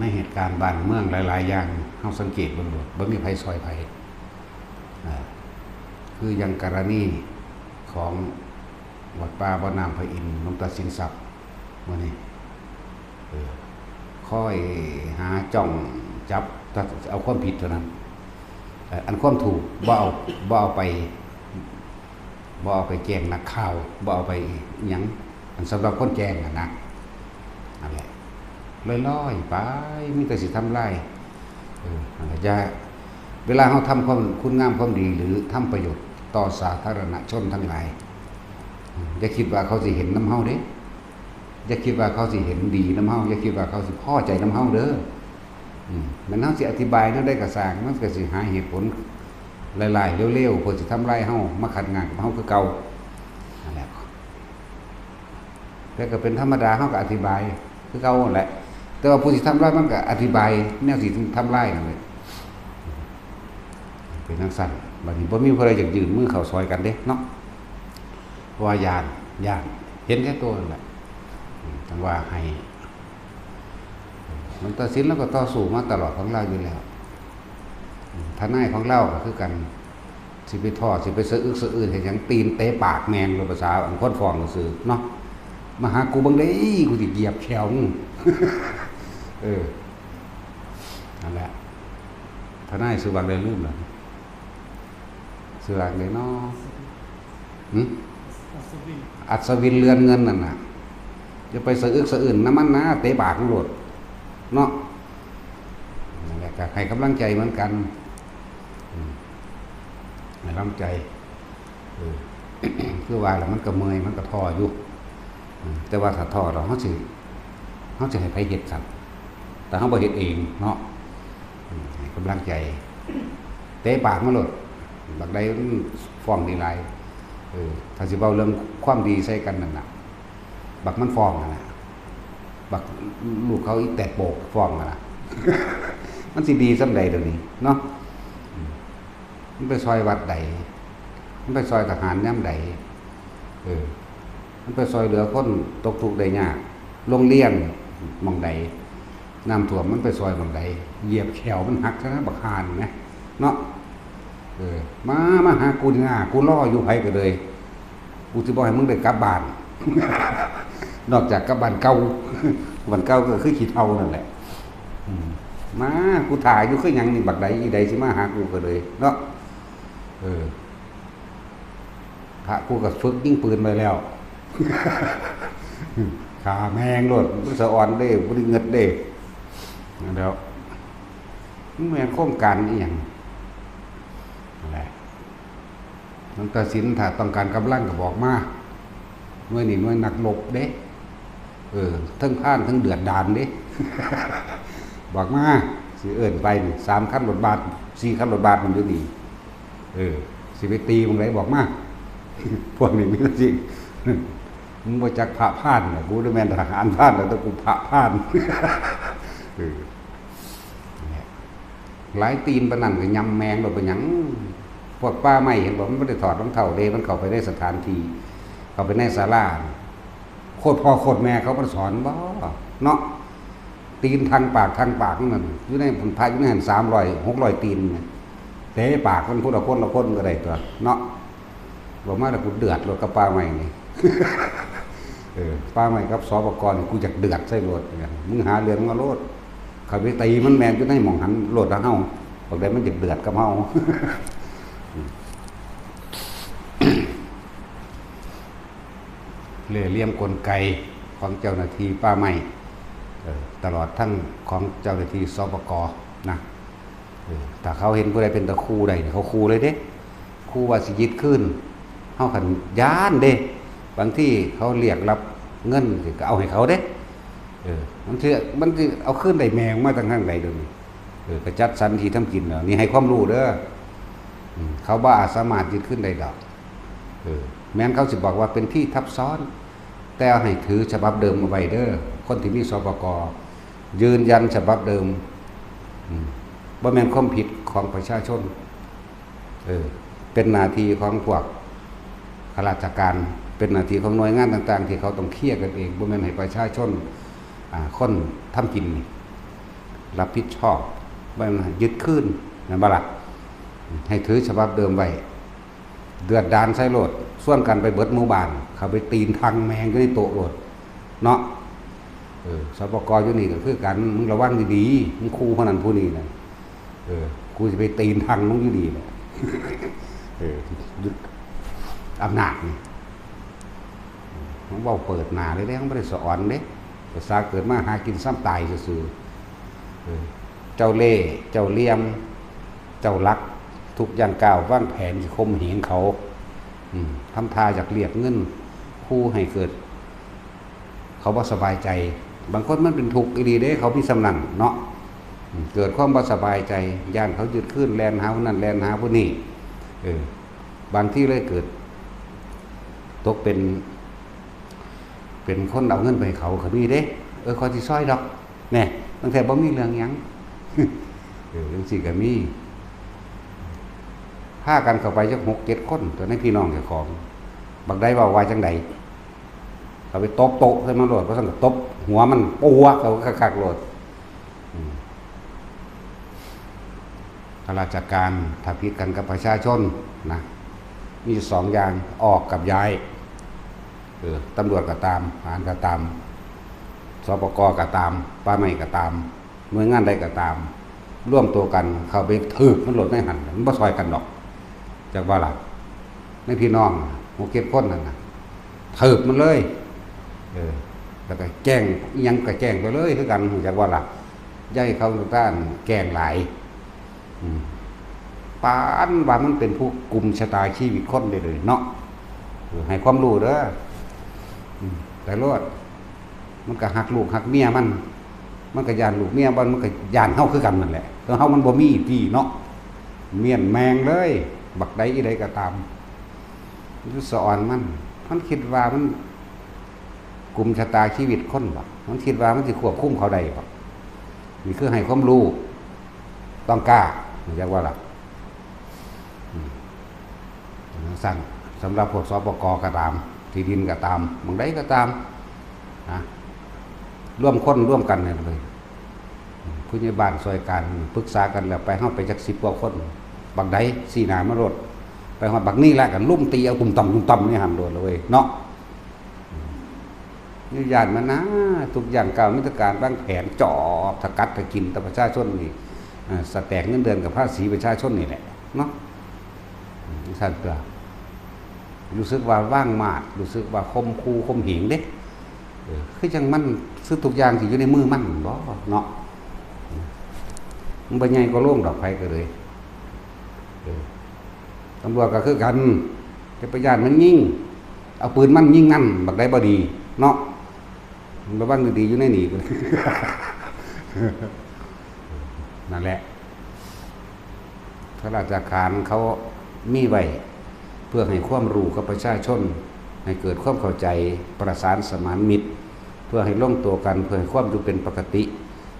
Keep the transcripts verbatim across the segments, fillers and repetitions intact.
ในเหตุการณ์บ้านเมืองหลายๆอย่าง เฮาสังเกตเบิ่งโลด บ่มีไผซ่อยไผ อ่า คืออย่างกรณีของวัดป่าบ่อน้ำพระอินทร์ หลวงตาสินทรัพย์ มื้อนี้ เออ คอยหาจ้องจับ แต่เอาความผิดเท่านั้น เอ่อ อันความถูกบ่เอา บ่เอาไป บ่เอาไปแจ้งนักข่าว บ่เอาไปอิหยัง อันสำหรับคนแจ้งน่ะนะ นั่นแหละ ลอยๆไป มีแต่สิทำลาย เออ นั่นแหละ อย่า เวลาเฮาทำความ คุณงามความดี หรือทำประโยชน์ต่อสาธารณชนทั้งหลาย อย่าคิดว่าเขาสิเห็นนำเฮาเด้ อย่าคิดว่าเขาสิเห็นดีนำเฮา อย่าคิดว่าเขาสิพอใจนำเฮาเด้อ อืม แม่นเฮาสิอธิบายแนวใดก็ซ่าง มันก็สิหาเหตุผลหลายๆเร็วๆ เพื่อสิทำลายเฮา มาคัดงานกับเฮาคือเก่า นั่นแหละ แต่ก็เป็นธรรมดา เฮาก็อธิบายคือเก่านั่นแหละ แต่ว่าผู้สิทำลายมันก็อธิบายแนวสิทำลายนั่นแหละ เป็นจั่งซั้น บัดนี้บ่มีผู้ใดอยากยื่นมือเข้าซ่อยกันเด้เนาะ เพราะว่าย้าน ย้าน เห็นแก่ตัวนั่นแหละ อืม จั่งว่าให้ หลวงตาสินลาวก็ต่อสู้มาตลอดของลาวอยู่แล้ว อืม ทนายของลาวก็คือกัน สิไปท้อ สิไปสะอึกสะอื้นเฮ็ดหยัง ตีนเตะปากแม่งโลด ภาษาอันคนฟ้องซื่อๆเนาะ มาหากูเบิ่งเด้ กูสิเหยียบแข้วมึง เออ นั่นแหละ ทนายชื่อว่าอะไรลืมแล้ว ชื่อว่าอะไรเนาะ หึ อัศวิน อัศวินเรือนเงินนั่นน่ะ อย่าไปสะอึกสะอื้นนำมันนะ เตะปากมันโลด เนาะ นั่นแหละ ก็ให้กำลังใจเหมือนกัน อืม ให้กำลังใจ เออ คือว่าแล้วมันก็เมื่อย มันก็ท้ออยู่ อืม แต่ว่าถ้าท้อแล้วเฮาสิ เฮาสิให้ไผเฮ็ดซั่น แต่เฮาบ่เฮ็ดเองเนาะ อืม ให้กำลังใจ เตะปากมันโลด บักใดมันฟ้องดีหลาย เออ ถ้าสิเว้าเรื่องความดีใส่กันนั่นน่ะ บักมันฟ้องนั่นน่ะ บักลูกเขาอีแตดโปกฟ้องนั่นน่ะ มันสิดีส่ำใดเดี๋ยวนี้เนาะ อืม มันไปซ่อยวัดใด มันไปซ่อยทหารยามใด เออ มันไปซ่อยเหลือคนตกทุกข์ได้ยาก โรงเรียนหม่องใด น้ำท่วมมันไปซ่อยหม่องใด เหยียบแข้วมันหักซะนะ บักห่านี่นะ เนาะ เออ มา มาหากูนี่นะ กูรออยู่ ไผก็เลย กูสิบ่ให้มึงได้กลับบ้าน นอกจากกลับบ้านเก่า บ้านเก่าก็คือขี้เถ้านั่นแหละ อืม มา กูถ่าอยู่คือหยังนี่ บักใดอีใดสิมาหากูก็เลย เนาะ เออ พระกูก็ฝึกยิงปืนไว้แล้ว ฆ่าแม่งโลด มันสะออนเด้ บ่ได้เงิดเด้ นั่นแหล้ว มันแม่นโครงการอีหยัง นั่นแหละ หลวงตาสิน ถ้าต้องการกำลังก็บอกมา หน่วยนี้หน่วยนักรบเด้ เออ ทั้งพรานทั้งเดือดดาลเด้ บอกมา สิเอิ้นไปนี่ สามคันรถบัส สี่คันรถบัสมันอยู่นี่ เออ สิไปตีหม่องใดบอกมา พวกนี้มีแต่สิ มึงบ่จักพระพรานน่ะ กูได้แม่นทหารพรานแล้ว แต่กูพระพราน เออ เนี่ย หลายตีนปานนั้นก็ยำแมงโลด เป็นหยัง พวกป่าไม้เห็นบ่ มันบ่ได้ถอดรองเท้าเด้ มันเข้าไปในสถานที่ เข้าไปในศาลา โคตรพ่อโคตรแม่เขามันสอนบ่ เนาะ ตีนทางปากทางปากนั่น อยู่ใน พระอยู่ในหั้น สามร้อย หกร้อยตีนน่ะ เตะปากมันพุทธคนละคนก็ได้ตัว เนาะ บอกมาแล้วกูเดือดโลดกับป่าไม้นี่ เออ ป่าไม้กับ สปก นี่ กูอยากเดือดใส่โลด มึงหาเรื่องมาโลด ข้อยไปตีมันแม่นอยู่ในหม่องหั้นโลด เฮา บักใดมันอยากเดือดกับเฮา เล่ห์เหลี่ยมกลไกของเจ้าหน้าที่ป่าไม้ เอ่อ ตลอดทั้งของเจ้าหน้าที่ สปก นะ เออ ถ้าเขาเห็นผู้ใดเป็นตาคู่ได้นี่ เขาคู่เลยเด้ คู่ว่าสิยึดคืน เฮาคันย้านเด้ บางทีเขาเรียกรับเงินสิก็เอาให้เขาเด้ เออ มันสิ มันสิเอาคืนได้แม่งมาตั้งทางใดเดี๋ยวนี้ เออ ก็จัดสรรที่ทำกินแล้ว นี่ให้ความรู้เด้อ อืม เขาบ่อาจสามารถยึดคืนได้ดอก เออ แม้นเขาสิบอกว่าเป็นที่ทับซ้อน แต่ให้ถือฉบับเดิมเอาไว้เด้อ คนที่มี สปก ยืนยันฉบับเดิม อืม บ่แม่นความผิดของประชาชน เออ เป็นหน้าที่ของพวกข้าราชการ เป็นหน้าที่ของหน่วยงานต่างๆ ที่เขาต้องเคลียร์กันเอง บ่แม่นให้ประชาชน อ่า คนทำกินนี่ รับผิดชอบ บ่แม่นยึดคืน แม่นบ่ล่ะ? ให้ถือฉบับเดิมไว้ เดือดดานใส่โลด ชวนกันไปเบิดหมู่บ้าน เข้าไปตีนทังแม่งอยู่ในโต๊ะโลด เนาะ เออ สปก อยู่นี่ก็คือกัน มึงระวังดีๆ มึงคู่ผู้นั้นผู้นี้นะ เออ กูสิไปตีนทังมึงอยู่นี่แหละ เออ ยึดอำนาจนี่ มันเว้าเปิดหน้าเลยเด้ มันบ่ได้สะออนเด้ ภาษาเกิดมาหากินซ้ำตายซื่อๆ เออ เจ้าเล่ห์ เจ้าเหลี่ยม เจ้าลัก ทุกย่างก้าววางแผนสิข่มเหงเขา อืม ทำท่าอยากเรียกเงิน คู่ให้เกิด เขาบ่สบายใจ บางคนมันเป็นทุกข์อีหลีเด้ เขามีส่ำนั้นเนาะ อืม เกิดความบ่สบายใจ ย้านเขายึดคืน แล่นหาผู้นั้น แล่นหาผู้นี้ เออ บางทีเลยเกิด ตกเป็น เป็นคนเอาเงินไปให้เขาก็มีเด้ เออ ข้อยสิซอยดอก แน่ ตั้งแต่บ่มีเรื่องหยัง เออ จั่งซี้ก็มี พากันเข้าไปจักหกเจ็ดคน ตัวในพี่น้องเจ้าของ บักใดเว้าว่าจั่งใด เขาไปตบโต๊ะใส่มันโลด บ่ซั้นก็ตบหัวมันปวกเขาคักๆโลด อืม ข้าราชการถ้าผิดกันกับประชาชนนะ มีอยู่สองอย่าง ออกกับย้าย เออ ตำรวจก็ตาม ทหารก็ตาม สปก ก็ตาม ป่าไม้ก็ตาม หน่วยงานใดก็ตาม รวมตัวกันเข้าไปถืบมันโลดในหั่น มันบ่ซอยกันดอก จักว่าล่ะ ในพี่น้องหกเจ็ดคนนั่นน่ะ ถืบมันเลย เออ แล้วก็แจ้งอิหยังก็แจ้งไปเลยคือกัน จักว่าล่ะ อย่าให้เขาต้านแกล้งหลาย อืม ปานว่ามันเป็นผู้กุมชะตาชีวิตคนได้เลยเนาะ เออ ให้ความรู้เด้อ อืม ไปโลด มันก็ฮักลูกฮักเมียมัน มันก็ย้านลูกเมียมัน มันก็ย้านเฮาคือกันนั่นแหละ แต่เฮามันบ่มีที่เนาะ เมี้ยนแมงเลย บักใดอีใดก็ตาม มันสะออนมัน มันคิดว่ามันกุมชะตาชีวิตคนบ่ มันคิดว่ามันสิควบคุมเขาได้บ่ นี่คือให้ความรู้ ต้องกล้า อยากว่าล่ะ อืม จั่งซั้น สำหรับพวก สปก ก็ตาม ที่ดินก็ตาม หม่องใดก็ตาม นะ ร่วมคนร่วมกันเนี่ยเลย ผู้ใหญ่บ้านซอยกัน ปรึกษากันแล้วไป เฮาไปจักสิบกว่าคน บักใด ซี้หน้ามาโลด ไปฮอดบักนี่แหละ ก็ลุมตีเอาตุ่มต่ำตุ่มต่ำนี่หั่นโลดเลยเนาะ นี่ย้านมันนะ ทุกย่างก้าวมีแต่การวางแผน จอบสกัดให้กินแต่ประชาชนนี่ อ่า สแต็กเงินเดือนกับภาษีประชาชนนี่แหละเนาะ อืม จั่งซั้นตัว รู้สึกว่าวางมาด รู้สึกว่าข่มขู่ข่มเหงเด้ เออ คือจั่งมัน คือทุกอย่างสิอยู่ในมือมันบ่เนาะ มันบ่ใหญ่กว่าโลงดอก ไผก็เลย เออ ตำรวจก็คือกัน จะไปย้านมันยิง เอาปืนมันยิงนั่น บักใดบ่ดีเนาะ ระวังดีๆ อยู่ในนี่ นั่นแหละ ข้าราชการเขามีไว้ เพื่อให้ความรู้กับประชาชน ให้เกิดความเข้าใจ ประสานสมานมิตร เพื่อให้ลงตัวกัน เพื่อให้ความอยู่เป็นปกติ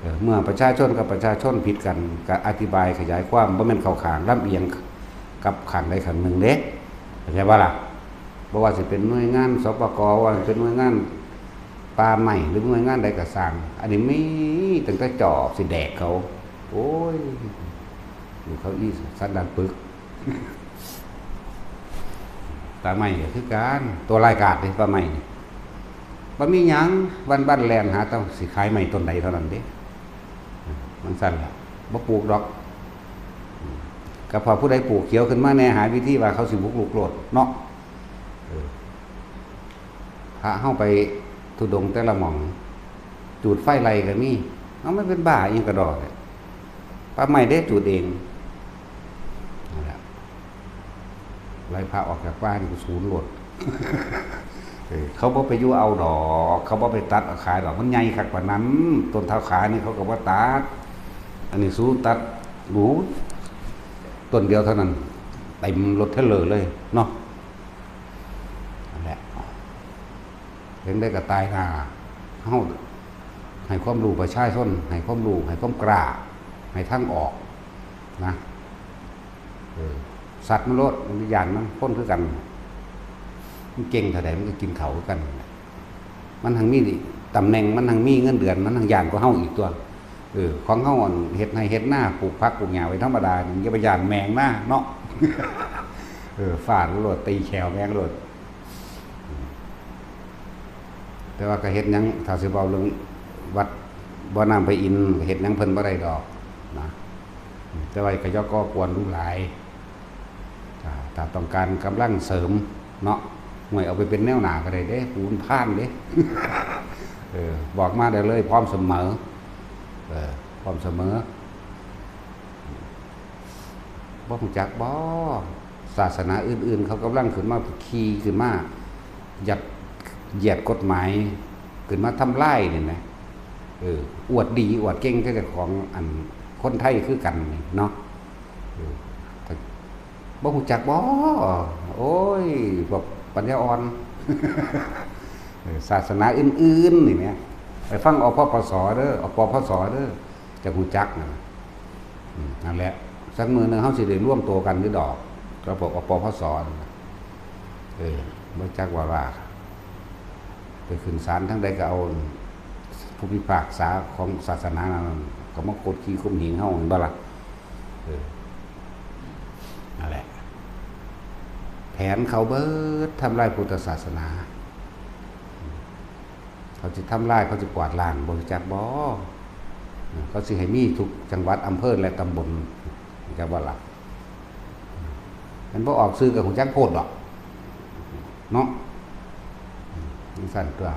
เอ่อ เมื่อประชาชนกับประชาชนผิดกัน ก็อธิบายขยายความ บ่แม่นเข้าข้างลำเอียงกับข้างใดข้างหนึ่งเด้ เข้าใจบ่ล่ะ? บ่ว่าสิเป็นหน่วยงาน สปก ว่าสิเป็นหน่วยงานป่าไม้ หรือหน่วยงานใดก็ซ่าง อันนี้มีตั้งแต่จอบสิแดกเขา โอ้ย อยู่เขาอีสันดานปึก ป่าไม้ก็คือกัน ตัวร้ายกาจเด้ ป่าไม้นี่ บ่มีหยัง วันๆ แล่นหาแต่สิขายไม้ต้นใดเท่านั้นเด้ มันซั่นล่ะ บ่ปลูกดอก ก็พอผู้ใดปลูกเขียวขึ้นมาแหน่ หาวิธีว่าเขาสิบุกรุกโลดเนาะ เออ พระเฮาไปธุดงค์แต่ละหม่อง จูดไฟไล่ก็มี เอา มันเป็นบ้าอิหยังกะด้อเนี่ย ป่าไม้เด้ จูดเอง นั่นแหละ ไล่พระออกจากป่านี่ก็ศูนย์โลด เออ เขาบ่ไปอยู่เอาดอก เขาบ่ไปตัดเอาขายดอก มันใหญ่คักปานนั้น ต้นเท้าขานี่เขาก็บ่ตัด อันนี้สูตัด โอ้ย ต้นเดียวเท่านั้น เต็มรถเทรลเลอร์เลยเนาะ นั่นแหละ เห็นได้ก็ตายห่า เฮาให้ความรู้ประชาชน ให้ความรู้ ให้ความกล้า ให้ทางออกนะ เออ สัตว์มันโลด มันย้านมัน คนคือกัน มันเก่งเท่าใดมันก็กินเขาคือกัน มันหังมีตำแหน่ง มันหังมีเงินเดือน มันหังย้านกว่าเฮาอีกตัว เออ ของเฮาอันเฮ็ดไร่เฮ็ดนา ปลูกผักปลูกหญ้าไว้ธรรมดานี่ อย่าไปย้านแมงมาเนาะ เออ ฟาดโลด ตีแข้วแมงโลด แต่ว่าก็เฮ็ดหยัง ถ้าสิเว้าเรื่องวัดบ่อน้ำพระอินทร์ ก็เฮ็ดหยังเพิ่นบ่ได้ดอกนะ แต่ว่าก็อย่าก่อกวนหรูหลาย ถ้า ถ้าต้องการกำลังเสริมเนาะ ห่วย เอาไปเป็นแนวหน้าก็ได้เด้ ปูนพานเด้ เออ บอกมาได้เลย พร้อมเสมอ เออ พร้อมเสมอ บ่รู้จักบ่ ศาสนาอื่นๆ เขากำลังขึ้นมา ขี่ขึ้นมา ยัดเยียดกฎหมาย ขึ้นมาทำลายนี่นะ เออ อวดดี อวดเก่ง แต่ของอันคนไทยคือกันนี่เนาะ เออ ถ้า บ่รู้จักบ่ โอ้ย พวกปัญญาอ่อน เออ ศาสนาอื่นๆ นี่แหม ไปฟัง อปปส เด้อ อปปส เด้อ จะรู้จักนั่นน่ะ อืม นั่นแหละ สักมื้อหนึ่งเฮาสิได้รวมตัวกันอยู่ดอก กับพวก อปปส นั่นน่ะ เออ บ่จักว่าว่า ไปขึ้นศาลทางใดก็เอาผู้พิพากษาของศาสนานั้นก็มาโคตรขี้ข่มเหงเฮา แม่นบ่ล่ะ เออ นั่นแหละ แผนเขาเบิดทำลายพุทธศาสนา เขาสิทำลาย เขาสิกวาดล้าง บ่รู้จักบ่ เขาสิให้มีทุกจังหวัด อำเภอ และตำบล รู้จักบ่ล่ะ มันบ่ออกชื่อก็รู้จักโพดดอก เนาะ จังซั่นตัว